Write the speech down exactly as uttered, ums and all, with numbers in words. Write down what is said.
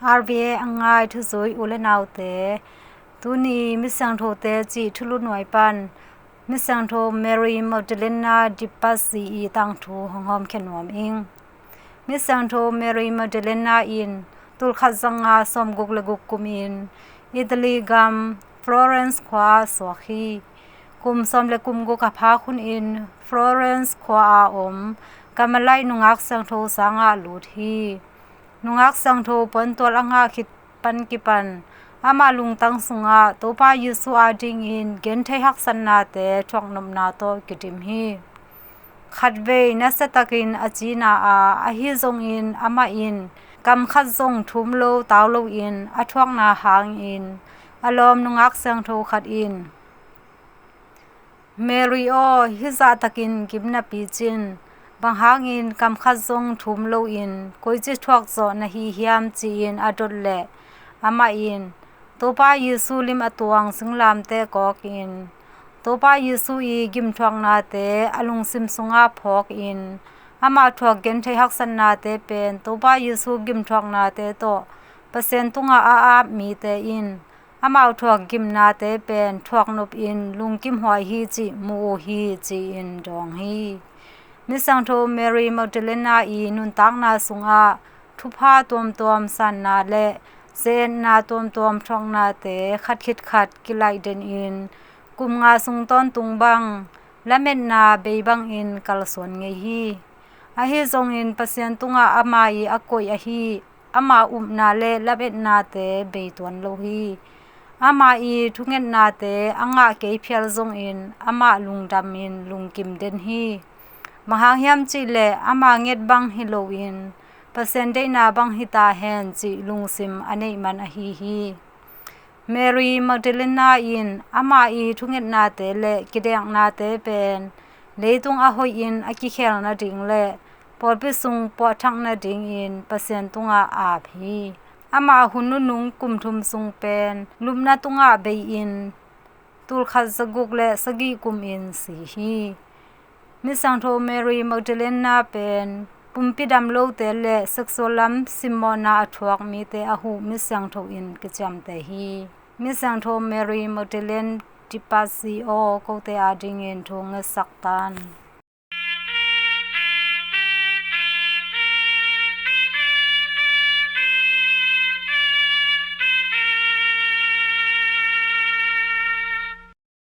R V A a ngai thuzui u le naute, tuni Misiangthote cih thulu nuai pan Misiangtho Mary Magdalena de Pazzi i tangthu hong hawmkhia nuam ing. Misiangtho Mary Magdalena in tulkhat zanga sawmguk le guk kumin Italy gam Florence khua ah suak hi. Kum sawm le kum guk a phak hunin Florence khua a om Carmelite nungak siangtho sangah lut hi. Nungak siangtho puantual a ngah khit pan kipan amah lungtang sungah Topa Jesu adingin genthei haksatnate thuaknopna tawh kidim hi. Khatvei nasiatakin a cina a, ahi zongin amah in kam khat zong thum lo tau loin a thuakna hangin a lawm nungak siangtho khat in, "Mary aw, hih zahtakin gim na picin, bang hangin kam khat zong thum loin koici thuak zawh na hi hiam?" ci-in a dot leh amah in Topa Jesu lim a tuang singlamteh kawkin Topa Jesu i gimthuaknate a lungsim sungah phawkin amah thuak genthei haksatnate pen Topa Jesu gimthuaknate tawh Pasian tungah a ap mite in amau thuak gimnate pen thuaknopin lungkimhuai hi cih mu uh hi, ci-in dawng hi. Misiangtho Mary Magdalena i nuntakna sungah thupha tuamtuam sanna le ze-etna tuamtuam thuaknate khat khit khat kilaihdenin kum nga sung tawntung bang lametna bei bangin kalsuan ngei hi. Ahi zongin Pasian tungah ama i a koih ahi ama upna le lametnate bei tuan lo hi. Ama i thungetnate a ngah kei phial zongin amah lungdamin lungkim den hi. Bang hang hiam cihleh ama nget bang hi loin Pasian deihna bang hi ta hen cih lungsim a neih man ahi hi. Mary Magdalena in ama i thungetnate le kideknate pen leitung a hoihin a kikhel nading le pawlpi sung puahthak nadingin Pasian tungah ap hi. Ama hun nunung kum thum sung pen lupna tungah bei-in tulkhat zaguk le sagih kumin si hi. Misiangtho Mary Magdalena pen pumpi dam lote le sexual lam simmawhna a thuak mite a huh misiangtho in kiciamteh hi. Misiangtho Mary Magdalene de Pazzi aw, kote adingin thu ngetsak tan.